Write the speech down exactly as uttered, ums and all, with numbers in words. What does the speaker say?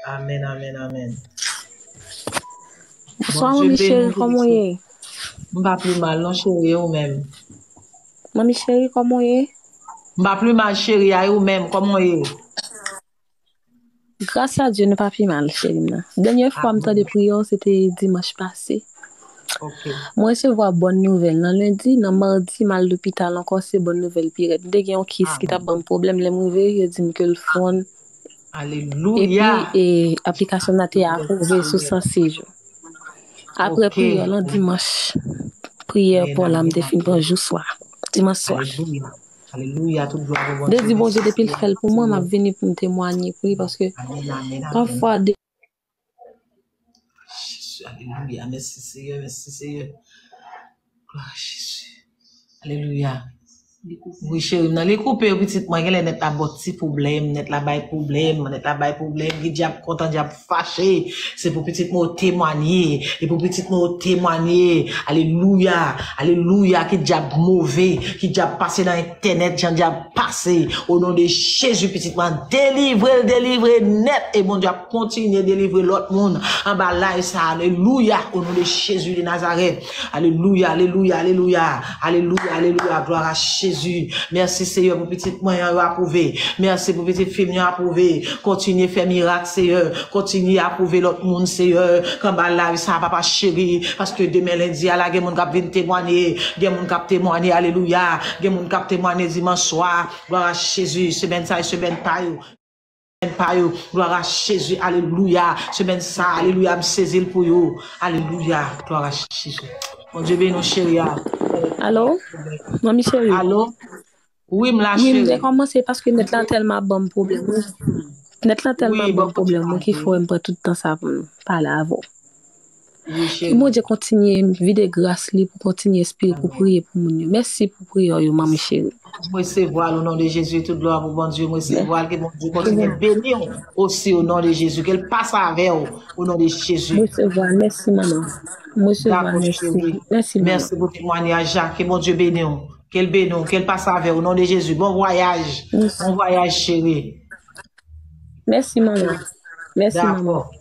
Amen, amen, amen. Bonswa, manmi cheri, kòman w ye? M pa pi mal, non, cheri, e ou menm? Manmi cheri, kòman w ye? M pa pi mal, cheri, e ou menm, kòman w ye? Gras a Dye, nou pa pi mal, cheri m nan. Dènyè fwa m tande priyè w, se te dimanch pase. Ok. Mwen resevwa bòn nouvèl nan lendi, nan madi, m al lopital ankò, se bòn nouvèl pi rèd. M te gen yon kis ki t ap ban m pwoblèm, lè m rive, yo di m ke l fonn. Alelouya. Epi, e, aplikasyon nan te apwouve sou san sis jou. Apre Ok. Priyè lan dimanch, priyè Amen, pou la, m amen, te fin pran jou swa, dimanch swa. Alelouya. Alelouya, tout glwa pou M te di Bondye. Bondye, depi l fè l pou mwen, m ap vini pou m temwaye pou li, paske Amen, amen, amen. pafwa de Jezi, alelouya. Mèsi, Seyè, mèsi, Seyè. Glwa a Jezi. Alelouya. Wi, cheri m nan, li koupe yo, pitit mwen, genlè nèt la ba w ti pwoblèm, nèt la bay pwoblèm, nèt la bay pwoblèm, ki dyab kontan, dyab fache, se pou pitit mwen yo temwanye, e pou pitit mwen yo temwanye, alelouya, alelouya, ki dyab move, ki dyab pase nan entènèt, jan dyab pase, o non de Jezi, pitit mwen, delivre l, delivre nèt, e Bondye ap kontinye delivre lòt moun anba live sa, alelouya, o non de Jezi de Nazarèt. Alelouya, alelouya, alelouya. Alelouya, alelouya. Glwa a Jezi. Mèsi, Seyè, pou pitit mwen an yo apwouve. Mèsi pou pitit fi m yo apwouve. Kontinye fè mirak, Seyè. Kontinye apwouve lòt moun, Seyè. K anba live sa, papa cheri. Paske demen lendi a la, gen moun k ap vin temwanye. Gen moun k ap temwanye, alelouya. Gen moun k ap temwanye dimanch swa. Glwa a Jezi. Semèn sa, e semèn pa yo. Semèn pa yo. Glwa a Jezi. Alelouya. Semèn sa. Alelouya. M sezi l pou yo. Alelouya. Glwa a Jezi. Bondye beni w, cheri a. Alo? Manmi cheri. Alo? Wi, m la, Wi, m cheri. dekòmanse paske nèt la tèlman ban m pwoblèm. Nèt la tèlman Wi, ban m bon, pwoblèm, mwen ki amen. Fè m pran tout tan sa pou m pale avè w. Wi, Ke cheri. Bondye kontinye vide gras li pou kontinye enspire pou Amen. Priye pou moun yo. Mèsi pou priyè w yo, manmi cheri. M resevwa l o non de Jezi, tout glwa pou Bondye. M resevwa l, ke Bondye kontinye beni w osi o non de Jezi. Ke l pase avè w o non de Jezi. M resevwa l, mèsi manman. M resevwa l, Dakò, mèsi. Cheri. Mèsi manman. Mèsi pou temwanyaj la. Ke Bondye beni w. Ke l beni w. Ke l pase avè w o non de Jezi. Bon vwayaj. Mèsi. Bon vwayaj, cheri. Mèsi manman. Mèsi manman. Dakò.